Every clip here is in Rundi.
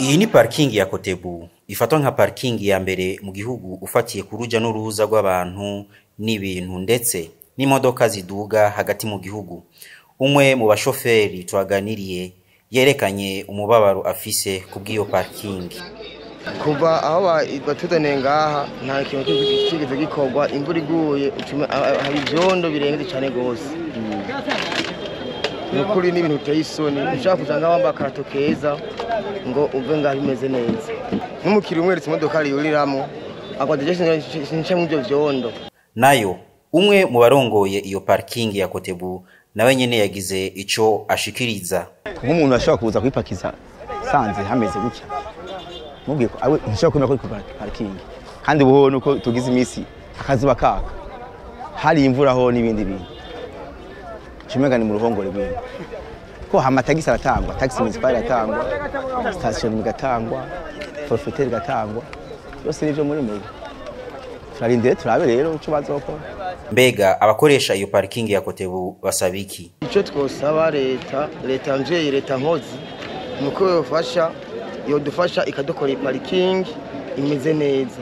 Iyi ni parking ya Kotebu ifatwa nka parking ya mbere mu gihugu ufatiye ku ruja n'uruza rw'abantu n'ibintu ndetse n'imodoka ziduga hagati mu gihugu. Umwe mu bashoferi twaganiriye yerekanye umubabaro afise kubw'iyo parking. Kuva aho batuzaniye ngaha, nta kintu kigeze gikorwa. Imvura iguye haba ivyondo birenze cane gose. Ni ukuri n'ibintu biteye isoni. Ushaka kuja ngaho wambaye akarato keza ngo uve ngaho bimeze neza. Nk'umukiriya umweretse imodoka yuriramwo agwa sinca mw'ivyo vyondo. Nayo umwe mu barongoye iyo parking ya Kotebu nawe nyene yagize ico ashikiriza. Nk'umuntu ashobora kuza kwipakiza sanze hameze gutya, mubwiye ko awe ntishobora kwemera ko uri parking. Kandi ubu nuko tugize iminsi akazuba kaka, hari imvura ho n'ibindi bintu, umenga ni mu ruhongore rw'inka, ko amatagisi aratangwa, taxe municipale iratangwa, station igatangwa, forfaitaire igatangwa, byose nivyo muri mwe. Turarindire turabe rero ico bazokora. Mbega abakoresha iyo parking ya Kotebu basaba iki? Icyo twosaba leta, leta mvyeyi, leta nkozi, ni uko yofasha, yodufasha ikadukora parikingi imeze neza,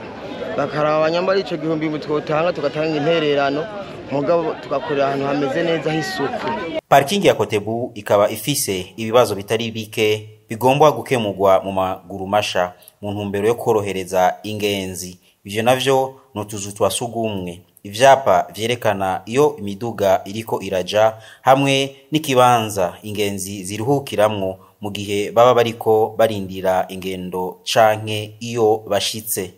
bakaraba abanyambara ico 1000 twotanga, tugatanga intererano, mugabo tugakorera ahantu hameze neza h'isuku. Parking ya Kotebu ikaba ifise ibibazo bitari bike bigomba gukemurwa mu maguru masha mu ntumbero yo korohereza ingenzi. Ivyo navyo ni utuzu twa sugumwe, ivyapa vyerekana iyo imiduga iriko iraja, hamwe n'ikibanza ingenzi ziruhukiramwo mu gihe baba bariko barindira ingendo canke iyo bashitse.